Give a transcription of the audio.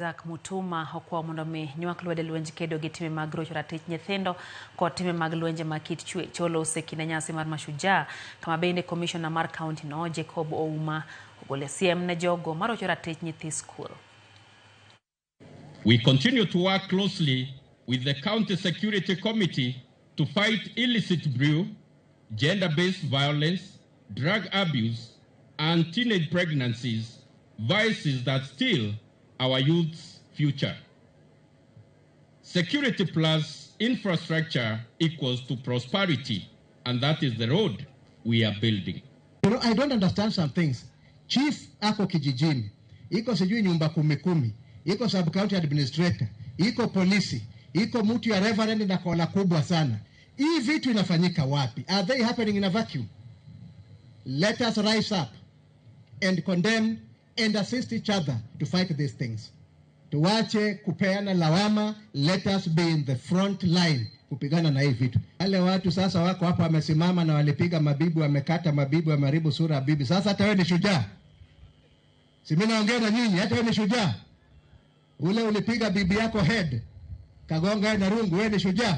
Isaac Mutuma okwayo mondo mi nywak lwedo e lwenj kedo gi timbe mag rocho ratich nyithindo kod timbe mag lwenje mag kit chwech. Olose kinde nyasi mar Mashujaa kama bende komishona mar kaunti no Jacob Ouma ogolo siem ne jogo marocho ratich nyithi skul. We continue to work closely with the County Security Committee to fight illicit brew, gender-based violence, drug abuse, and teenage pregnancies, vices that steal our youth's future. Security plus infrastructure equals to prosperity, and that is the road we are building. I don't understand some things. Chief ako kijijini, iko sijui nyumba kumi kumi, iko sub county administrator, iko polisi, iko mtu ya reverend na kola kubwa sana. Hii vitu inafanyika wapi? Are they happening in a vacuum? Let us rise up and condemn and assist each other to fight these things. Tuwache kupeana lawama, let us be in the front line kupigana na hii vitu. Wale watu sasa wako hapa wamesimama na walipiga mabibi, wamekata mabibi, wameharibu sura ya bibi. Sasa hata wewe ni shujaa. Si mimi naongea na nyinyi, hata wewe ni shujaa. Ule ulipiga bibi yako head, kagonga na rungu, wewe ni shujaa.